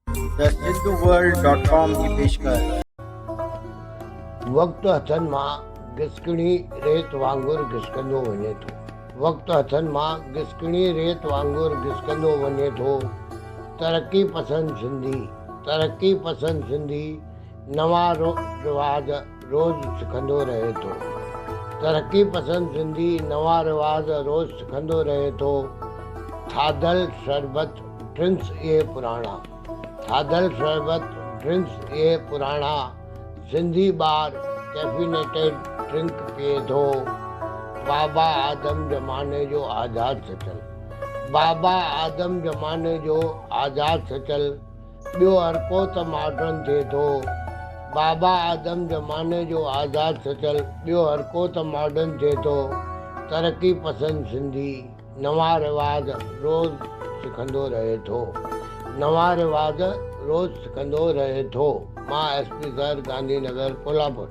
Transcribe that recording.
The Sindhu world dot com جي پيشڪش. وقت هٿن مان گسڪڻي ريت وانگر گسڪندو وڃي ٿو. وقت هٿن مان گسڪڻي ريت وانگر گسڪندو وڃي ٿو. ترقي پسند سنڌي ترقي پسند سنڌي نوان رواج روز سکندو رهي ٿو. ترقي پسند سنڌي نوان رواج روز سکندو رهي ٿو. ٿاڌل شربت ڊرنڪس اهي پراڻا. ٿاڌل شربت ڊرنڪس اهي پراڻا. سنڌي ٻار ڪيفينيٽيڊ ڊرنڪ پيئي ٿو. بابا آدم زماني جو آزاد سچل. بابا آدم زماني جو آزاد سچل. ٻيو هرڪو ته ماڊرن ٿئي ٿو. بابا آدم زماني جو آزاد سچل. ٻيو هرڪو ته ماڊرن ٿئي ٿو. ترقي پسند سنڌي. نوان رواج روز سکندو رهي ٿو. نوان رواج روز سکندو رهي ٿو. مان S P sir Gandhi Nagar Kolhapur.